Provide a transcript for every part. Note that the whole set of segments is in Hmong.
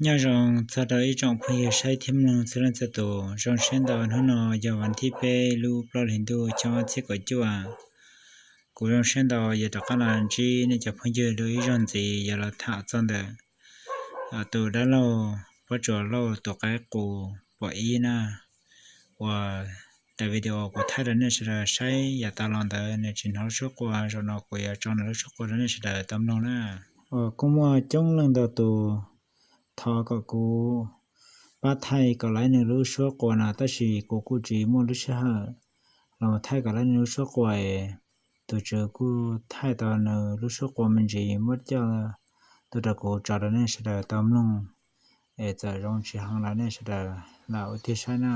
Nyob zoo txog rau ib tsoom phooj ywg saib thiab mloog txhua leej txhua tus, zoo siab ntau. Hnub no yog vas thib peb lub plaub hlis ntuj xyoo ob txhiab kaum cuaj. Kuv zoo siab ntau yog rov qab los ntsib nej cov phooj ywg dua ib zaug ntxiv, yog los tham txog ntawm tus dab laug Pob Tsuas Lauj tus qaib qus pom ib na, uas daim video kuv thaij rau nej sawv daws saib yav tas los ntawd nws tsis hnov lub suab qua, zaum no kuv yuav tso nws lub suab qua rau nej sawv daws tau mloog na. Uas kuj muaj coob leej ntau tus thov kom kuv pab thaij kom laib nws lub suab qua no, tab sis kuv kuj tsis muaj lub sij hawm los thaij kom laib nws lub suab qua es tus tswv kuj thaij tau nws lub suab qua me ntsis muab coj tuaj rau kuv tso rau nej sawv daws tau mloog. Es txawm zoo tsis heev los nej sawv daws lam ua tiag saib na.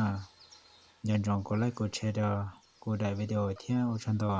Nco ntsoov kuv like kuv share rau kuv daim video thiab ua tsaug ntau.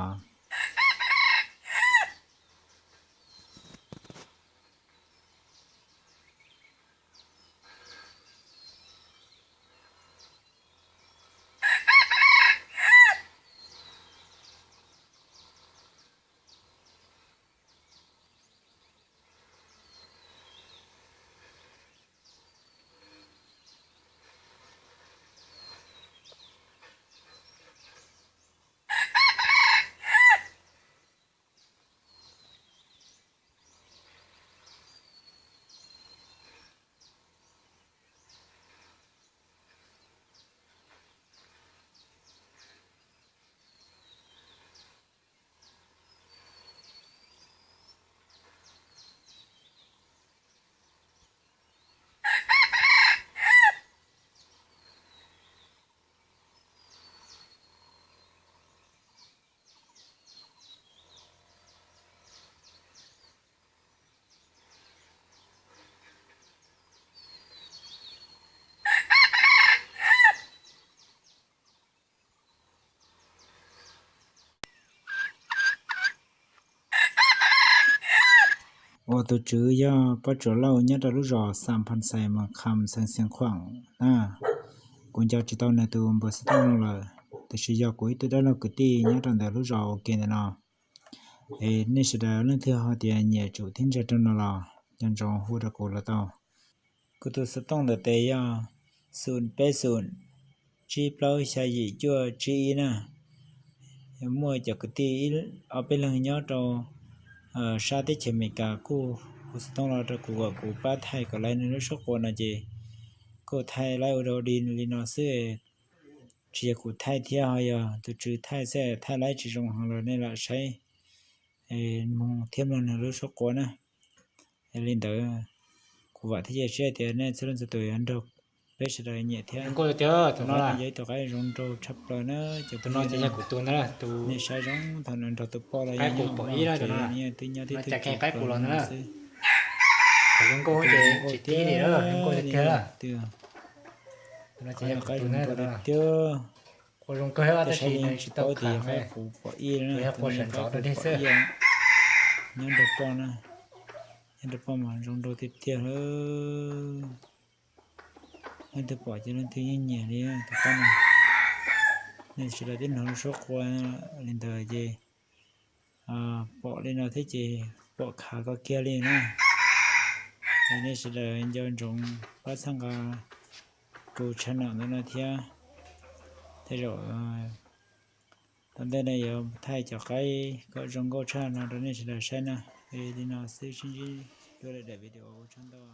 Uas tus tswv yog Pob Tsuas Lauj nyob rau lub zos Xam Phas Xais Mas Kham Xeev Xeev Khuam na. Kuv nco tsis tau nws tus npawb xov tooj lawm, tiam sis yog kuv ib tug dab laug kwv tij nyob rau ntawm lub zos ua ke ntawm no. Es nej sawv daws leej twg ho tias nyiam tsum thiab ntseeg rau no los nco ntsoov hu rau kuv los tau. Kuv tus xov tooj ntawm tes yog xum peb xum tsib plaub xya yim cuaj tsib ib na. Muaj cov kwv tij ob peb leeg nyob rau sab teb chaws Amelikas kuj hu xov tooj los rau kuv kom kuv pab thaij kom laib nws lub suab qua no ces kuj thaij laib ua dog ua dig li no xwb. Tsis yog kuv thaij thiab, ho yog tus tswv thaij xwb, thaij laib tsis zoo heev los nej lam saib mus thiab mloog nws lub suab qua na. Li ntawd, kuv vam thiab cia siab tias nej txhua leej txhua tus yuav nrog peb sawv daws nyiam thiab. Tus no yog ib tug qaib zoo nraug tshaj plaws na. Tus no ces yog kuv tus na, nej saib zoo thaum nws nrog tus poj los yog nyob pom ib na, tus no twb nyob tib tug qaib qus los xwb. Zoo nkauj ces tsis tib li, zoo nkauj tiag tiag. Tus no ces yog kuv tus na, tiag. Qua zoo kawg tab sis nws tsis tau qab qus pom ib na, yog qua sawv ntxov rau dej xwb. Nyob nrog poj na, nyob nrog poj mas zoo nraug tiag tiag lawm. Leej twg pom ces leej twg yeej nyiam li tus qaib no. Nej sawv daws twb hnov lub suab qua li ntawd ces pom li no thiab ces pom khav koj kiag li na. Es nej sawv daws nco ntsoov pab txhawb nqa kuv channel ntawm no thiab. Tej zaum tom ntej no yuav thaij cov qaib kom zoo nkauj tshaj no rau nej sawv daws saib na. Es li no xwb, sib ntsib dua lwm daim video, ua tsaug ntau.